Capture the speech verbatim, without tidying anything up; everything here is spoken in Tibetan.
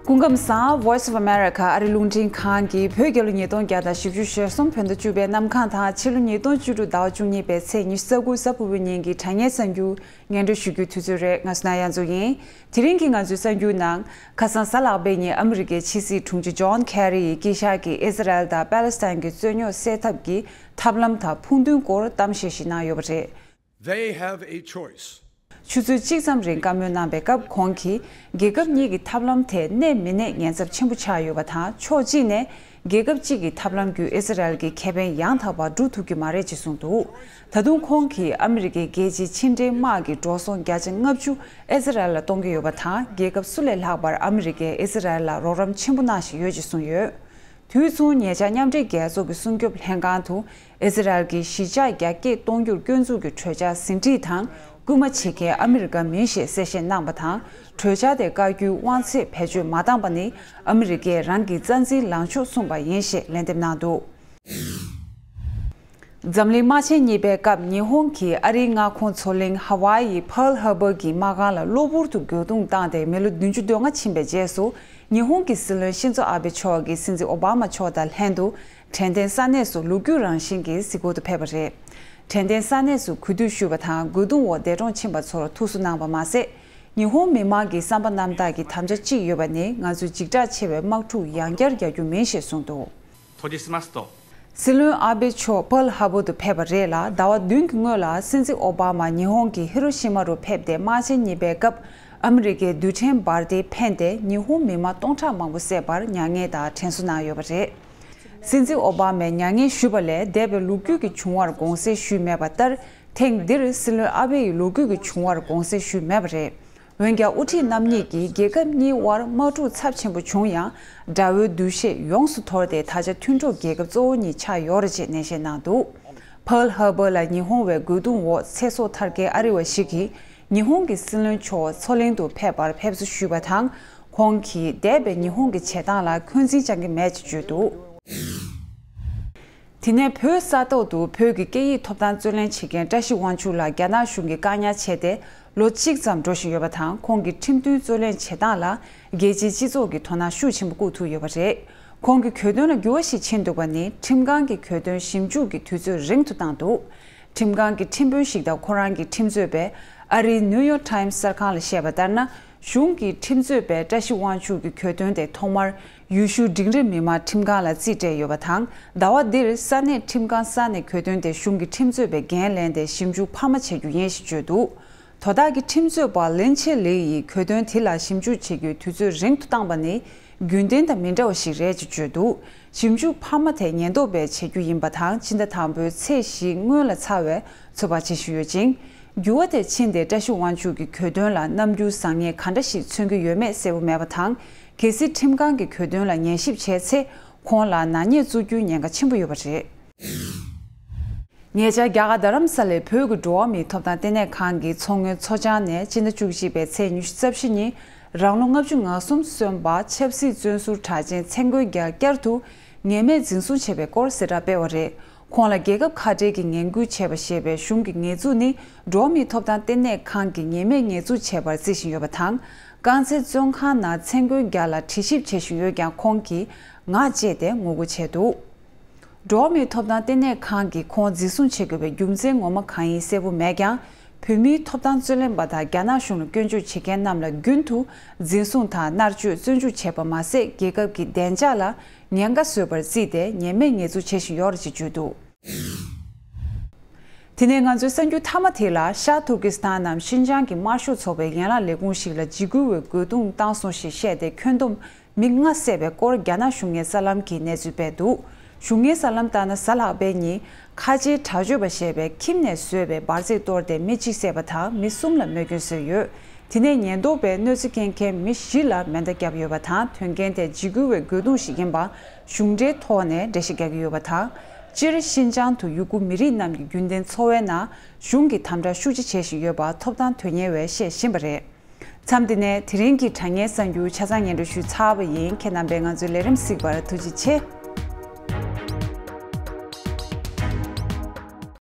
སྐུ་ཁམས་བཟང་། Voice of America ཨ་རི་རླུང་འཕྲིན་ཁང་གི་བོད་རྒྱལ་ལོ་ཉིས་སྟོང་བརྒྱ་དང་བཞི་བཅུ་ཞེ་གསུམ་བོད་ཟླ་བཅུ་པའི་གནམ་གང་དང་ཕྱི་ལོ་ཉིས་སྟོང་བཅུ་དྲུག་ཟླ་བ་བཅུ་གཉིས་པའི་ཚེས་ཉི་ཤུ་རྩ་དགུ་གཟའ་ཕུར་བུའི་ཉིན་གྱི་དྲ་བརྙན་གསར་འགྱུར་སྙན་སྒྲོན་ཞུ་རྒྱུའི་དུས་ཚོད་རེད། ང་སུ་ན་ཡ་མཚོ་ཡིན། དེ་རིང་གི་ང་ཚོའི་གསར་འགྱུར་ནང་ཁ་སང་གཟའ་ལྷག་པའི་ཉིན་ཨ་མི་རི་ཀའི་ཕྱི་སྲིད་དྲུང་ཆེ་ཇོན་ཁེ་རི་ཡིས་དཀྱིལ་ཤར་གྱི་ཨི་ཟི་རལ་དང་པ་ལེ་སི་ཐན་གྱི་རྩོད་རྙོག་སེལ་ཐབས་ཀྱི་ཐབས་ལམ་དང་ཕུགས་འདུན་སྐོར་གཏམ་བཤད་ཞིག་གནང་ཡོད་པ་རེད། They have a choice. ཆུ་ཚོད་གཅིག་ཙམ་རིང་བཀའ་མོལ་གནང་པའི་སྐབས་ཁོང་གིས་རྒྱལ་ཁབ་གཉིས་ཀྱི་ཐབས་ལམ་དེ་གནས་མི་གནས་ཉེན་ཚབས་ཆེན་པོ་ཆགས་ཡོད་པ་དང་ཕྱོགས་གཅིག་ནས་རྒྱལ་ཁབ་གཅིག་གི་ཐབས་ལམ་བརྒྱུད་ཨི་ཟི་རལ་གྱི་ཁེ་ཕན་ཡང་དག་པར་སྒྲུབ་ཐུབ་ཀྱི་མ་རེད་ཅེས་གསུངས་འདུག་ད་དུང་ཁོང་གིས་ཨ་མི་རི་ཀའི་རྒྱལ་སྤྱིའི་ཕྱི་འབྲེལ་དམག་གི་འགྲོ་སོང་བརྒྱ་ཆ་ལྔ་བཅུ་ཨི་ཟི་རལ་ལ་གཏོང་གི་ཡོད་པ་དང་རྒྱལ་ཁབ་སུ་ལས་ལྷག་པར་ཨ་མི་རི་ཀས་ཨི་ཟི་རལ་ལ་རོགས་རམ་ཆེན་པོ་གནང་བཞིན་ཡོད་ཅེས་གསུངས་ཡོད། དུས་མཚུངས་ཉེ་ཆར་མཉམ་འབྲེལ་རྒྱལ་ཚོགས་ཀྱི་སྲུང་སྐྱོབ་ལྷན་ཁང་དུ་ཨི་ཟི་རལ་གྱི་གཞིས་ཆགས་རྒྱ་སྐྱེད་གཏོང་རྒྱུར་སྐྱོན་འཛུགས་ཀྱི་གྲོས་འཆར་ཟིན་བྲིས་དང་སྐུལ་མ་བྱེད་མཁན་ཨ་མི་རི་ཀ་མིན་ཞེས་གསལ་བཤད་གནང་པ་དང་གྲོས་འཆར་དེ་བཀའ་བརྒྱུད་དབང་ཚད་བེད་སྤྱོད་མ་བཏང་པ་ནི་ཨ་མི་རི་ཀས་རང་གི་རྩ་འཛིན་ལངས་ཕྱོགས་བཟུང་པ་ཡིན་ཞེས་ལན་འདེབས་གནང་འདུག་འཛམ་གླིང་དམག་ཆེན་གཉིས་པའི་སྐབས་ཉི་ཧོང་གིས་ཨ་རིའི་མངའ་ཁོངས་མཚོ་གླིང་ཧ་ཝཱ་ཡི་Pearl Harbor གྱི་དམག་ཁང་ལ་གློ་བུར་དུ་རྒོལ་རྡུང་བཏང་སྟེ་མི་ལོ་བདུན་ཅུ་དོན་ལྔ་ཕྱིན་པའི་རྗེས་སུ་ཉི་ཧོང་གི་སྲིད་བློན་ཤིན་ཛོ་ཨ་བྷེ་མཆོག་གིས་སྲིད་འཛིན་ཨོ་བྷ་མ་མཆོག་དང་ལྷན་དུ་དྲན་རྟེན་ས་གནས་སུ་ལོ་རྒྱུས་རང་བཞིན་གྱི་གཟིགས་སྐོར་དུ་ཕེབས་པ་རེད། དྲན་རྟེན་ས་གནས་སུ་གུས་འདུད་ཞུས་པ་དང་རྒོལ་རྡུང་འོག་འདས་གྲོངས་ཕྱིན་པ་ཚོར་ཐུགས་གསོ་གནང་བ་མ་ཟད། ཉི་ཧོང་མི་མང་གི་བསམ་པ་རྣམ་དག་གི་དམ་བཅའ་གཅིག་ཡོད་པ་ནི་ང་ཚོས་འཇིགས་སྐྲག་ཆེ་བའི་དམག་འཁྲུག་ཡང་བསྐྱར་རྒྱག་རྒྱུ་མིན་ཞེས་གསུངས་འདུག 閉じしますと སྲིད་བློན་ཨ་བྷེ་མཆོག་Pearl Harbor དུ་ཕེབས་པ་རེད་ལ། ཟླ་བ་བདུན་གྱི་སྔོན་ལ་སྲིད་འཛིན་ཨོ་བྷ་མ་ཉི་ཧོང་གི་ཧི་རོ་ཤི་མ་རུ་ཕེབས་ཏེ་དམག་ཆེན་གཉིས་པའི་སྐབས་ཨ་མི་རི་ཀའི་རྡུལ་ཕྲན་འབར་མདེལ་འཕེན་ཏེ་ཉི་ཧོང་མི་མང་སྟོང་ཕྲག་མང་པོ་བསད་པར་མྱ་ངན་དང་དྲན་གསོ་གནང་ཡོད་པ་རེད། སྲིད་འཛིན་ཨོ་བྷ་མས་མྱ་ངན་ཞུས་པ་ལས་འདས་པའི་ལོ་རྒྱུས་ཀྱི་བྱུང་བར་དགོངས་སེལ་ཞུས་མེད་པ་ལྟར། ཐེངས་འདིར་སྲིད་བློན་ཨ་བྷེ་ཡིས་ལོ་རྒྱུས་ཀྱི་བྱུང་བར་དགོངས་སེལ་ཞུས་མེད་པ་རེད། འོན་ཀྱང་དབུ་ཁྲིད་རྣམ་གཉིས་ཀྱིས་རྒྱལ་ཁབ་གཉིས་དབར་དམག་འཁྲུག་ཚབས་ཆེན་པོ་བྱུང་ཡང་། དགྲ་བོའི་འདུ་ཤེས་ཡོངས་སུ་དོར་ཏེ་ད་ཆ་མཐུན་གྲོགས་རྒྱལ་ཁབ་གཙོ་བོ་གཉིས་ཆགས་ཡོད་རེད་ཅེས་ནན་བཤད་གནང་འདུག Pearl Harbor ལ་ཉི་ཧོང་བའི་རྒོལ་རྡུང་འོག་ཚེ་སྲོག་ཐར་མཁན་ཨ་རི་བ་ཞིག་གིས་ཉི་ཧོང་གི་སྲིད་བློན་མཆོག་མཚོ་གླིང་དུ་ཕེབས་པར་ཕེབས་བསུ་ཞུས་པ་དང་། ཁོང་གིས་འདས་པའི་ཉི་ཧོང་གི་བྱེད་སྟངས་ལ་འཁོན་འཛིན་བཅང་གི་མེད་ཅེས་བརྗོད་འདུག་དེ་ནས་བོད་ས་ཐོག་ཏུ་བོད་ཀྱི་སྐད་ཡིག་ཐོབ་ཐང་རྩོད་ལེན་བྱེད་མཁན་བཀྲ་ཤིས་དབང་ཕྱུག་ལགས་རྒྱ་ནག་གཞུང་གིས་བཀག་ཉར་བྱས་ཏེ་ལོ་གཅིག་ཙམ་འགྲོ་བཞིན་ཡོད་པ་དང་། ཁོང་གི་ཁྲིམས་མཐུན་རྩོད་ལེན་བྱེད་སྟངས་ལ་རྒྱལ་སྤྱིའི་སྤྱི་ཚོགས་ཀྱིས་དོ་སྣང་ཤུགས་ཆེན་པོ་བསྐུལ་ཐུབ་ཡོད་པ་རེད། ཁོང་གི་གྱོད་དོན་ལ་འགྱུར་བ་ཞིག་ཕྱིན་འདུག་པ་ནི་ཁྲིམས་ཁང་གིས་གྱོད་དོན་ཞིབ་འཇུག་གི་དུས་ཚོད་རིང་དུ་བཏང་འདུག་ཁྲིམས་ཁང་གི་ཁྲིམས་དཔོན་ཞིག་དང་ཁོ་རང་གི་ཁྲིམས་རྩོད་པས་ཨ་རིའི་New York Times གསར་ཁང་ལ་བཤད་པ་ལྟར་ན། གཞུང་གི་ཁྲིམས་རྩོད་པས་བཀྲ་ཤིས་དབང་ཕྱུག་གི་གྱོད་དོན་དེ་ཐོག་མར་ཡུལ་ཤུལ་འབྲིང་རིམ་མི་མང་ཁྲིམས་ཁང་ལ་རྩིས་སྤྲད་ཡོད་པ་དང་། ཟླ་བ་འདིར་ས་གནས་ཁྲིམས་ཁང་གསར་ནས་གྱོད་དོན་དེ་གཞུང་གི་ཁྲིམས་རྩོད་པས་འགན་ལེན་ཏེ་ཞིབ་འཇུག་འཕར་མ་བྱེད་རྒྱུ་ཡིན་ཞེས་བརྗོད་འདུག་དོ་བདག་གི་ཁྲིམས་རྩོད་པ་ལིན་ཆེ་ལི་ཡིས་གྱོད་དོན་དེ་ལ་ཞིབ་འཇུག་བྱེད་རྒྱུའི་དུས་ཚོད་རིང་དུ་བཏང་པ་ནི་རྒྱུན་ལྡན་དང་མི་འདྲ་བ་ཞིག་རེད་ཅེས་བརྗོད་འདུག་ཞིབ་འཇུག་འཕར་མ་དེ་ཉེན་རྟོག་པས་བྱེད་རྒྱུ་ཡིན་པ་དང་། ཕྱི་ཟླ་དང་པོའི་ཚེས་བཞིའི་སྔོན་ལ་ཚར་བའི་ཚོད་དཔག་བྱེད་བཞིན་ཡོད་ཅིང་། འགྱུར་བ་དེ་ཕྱིན་ཏེ་བཀྲ་ཤིས་དབང་ཕྱུག་གི་གྱོད་དོན་ལ་རྣམ་འགྱུར་བཟང་ངན་ག་འདྲ་ཞིག་མཚོན་གྱི་ཡོད་མེད་གསལ་པོ་མེད་པ་དང་། གལ་སྲིད་ཁྲིམས་ཁང་གིས་གྱོད་དོན་ལ་ཉན་ཞིབ་བྱས་ཚེ། ཁོང་ལ་ནག་ཉེས་བཙུགས་རྒྱུའི་ཉེན་ཁ་ཆེན་པོ་ཡོད་པ་རེད། ཉེ་ཆར་རྒྱ་གར་རྡ་རམ་ས་ལའི་བོད་ཀྱི་འགྲོ་བ་མིའི་ཐོབ་ཐང་ལྟེ་གནས་ཁང་གི་མཚོ་སྔོན་མཚོ་བྱང་ནས་སྤྱི་ཟླ་བཅུ་གཅིག་པའི་ཚེས་ཉི་ཤུ་རྩ་བཞི་ཉིན་རང་ལོ་ལྔ་བཅུ་ང་གསུམ་སོན་པ་ཆབ་སྲིད་བཙོན་ཟུར་གྲགས་ཅན་ཚེ་མགོན་རྒྱལ་བསྐྱར་དུ་ངེས་མེད་འཛིན་བཟུང་བྱས་པའི་སྐོར་གསལ་བསྒྲགས་སྤེལ་བ་རེད། ཁོང་ལ་རྒྱལ་ཁབ་ཁ་བྲལ་གྱི་ངན་སྐུལ་བྱས་པ་ཞེས་པའི་གཞུང་གི་ངེས་འཛུགས་ནི་འགྲོ་བ་མིའི་ཐོབ་ཐང་ལྟེ་གནས་ཁང་གིས་ངེས་མེད་ཉེས་འཛུགས་བྱས་པར་བརྩི་བཞིན་ཡོད་པ་དང་། རྐང་རྩེད་བཙོན་ཁང་ནང་ཚེ་མགོན་རྒྱལ་ལ་དྲི་ཞིབ་བྱེད་བཞིན་ཡོད་ཀྱང་། ཁོང་གིས་ངག་བཅད་དེ་ངོ་རྒོལ་བྱས་འདུག་འགྲོ་བ་མིའི་ཐོབ་ཐང་ལྟེ་གནས་ཁང་གིས་ཁོང་འཛིན་བཟུང་བྱེད་དགོས་པའི་རྒྱུ་མཚན་ངོ་མ་གང་ཡིན་གསལ་པོ་མེད་ཀྱང་། བོད་མིའི་ཐོབ་ཐང་རྩོད་ལེན་པ་དང་རྒྱ་ནག་གཞུང་ལ་སྐྱོན་བརྗོད་བྱེད་མཁན་རྣམས་ལ་རྒྱུན་དུ་འཛིན་བཟུང་དང་མནར་གཅོད་བཙོན་འཇུག་བྱས་པ་མ་ཟད། རྒྱལ་ཁབ་ཀྱི་བདེ་འཇགས་ལ་ཉེན་ཁ་བཟོས་པར་བརྩིས་ཏེ་ངེས་མེད་ཉེས་འཛུགས་བྱེད་བཞིན་ཡོད་རེད་ཅེས་བརྗོད་འདུག་དེ་ནས་ང་ཚོའི་གསར་འགྱུར་མཐའ་མ་དེ་ལ། ཤར་ཏུར་ཀི་སི་ཐན་ནམ་ཤིན་ཅང་གི་དམར་ཤོག་ཚོགས་པའི་ཡན་ལག་ལས་ཁུངས་ཤིག་ལ་འཇིགས་སྐུལ་བའི་རྒོལ་རྡུང་བཏང་སོང་ཞེས་བཤད་དེ། ཁྱོན་བསྡོམས་མི་ལྔ་བསད་པའི་སྐོར་རྒྱ་ནག་གཞུང་ངོས་གསར་ལམ་གྱིས་གནས་ཚུལ་སྤེལ་འདུག་གཞུང་ངོས་གསར་ལམ་ལྟར་ན། གཟའ་ལྷག་པའི་ཉིན་ཁ་ཆེའི་དྲག་སྤྱོད་པ་ཞེས་པས་ཁྱིམ་ནས་བཟོས་པའི་འབར་རྫས་གཏོར་ཏེ་མི་གཅིག་བསད་པ་དང་མི་གསུམ་ལ་རྨས་སྐྱོན་བཟོས་ཡོད། དེ་ནས་ཉེན་རྟོག་པས་གནོད་འཚེ་བཀལ་མཁན་མི་བཞི་ལ་མེ་མདའ་བརྒྱབ་ཡོད་པ་དང་། དོན་རྐྱེན་དེ་འཇིགས་སྐུལ་བའི་རྒོལ་རྡུང་ཞིག་ཡིན་པ་གཞུང་འབྲེལ་ཐོག་ནས་འགྲེལ་བཤད་རྒྱག་གི་ཡོད་པ་དང་། སྤྱིར་ཤིན་ཅང་དུ་ཡུ་གུར་མི་རིགས་རྣམས་ཀྱི་རྒྱུན་ལྡན་འཚོ་བའི་ནང་གཞུང་གིས་དམ་དྲག་ཤུགས་ཆེ་བྱེད་བཞིན་ཡོད་པ་ཐོབ་ཐང་དོན་གཉེར་བས་བཤད་བཞིན་པ་རེད། མཚམས་འདི་ནས་དེ་རིང་གི་དྲ་བརྙན་གསར་འགྱུར་ཆ་ཚང་སྙན་སྒྲོན་ཞུས་ཚར་བ་ཡིན། ཁྱེད་རྣམ་པས་ང་ཚོའི་ལས་རིམ་གཟིགས་པར་ཐུགས་རྗེ་ཆེ།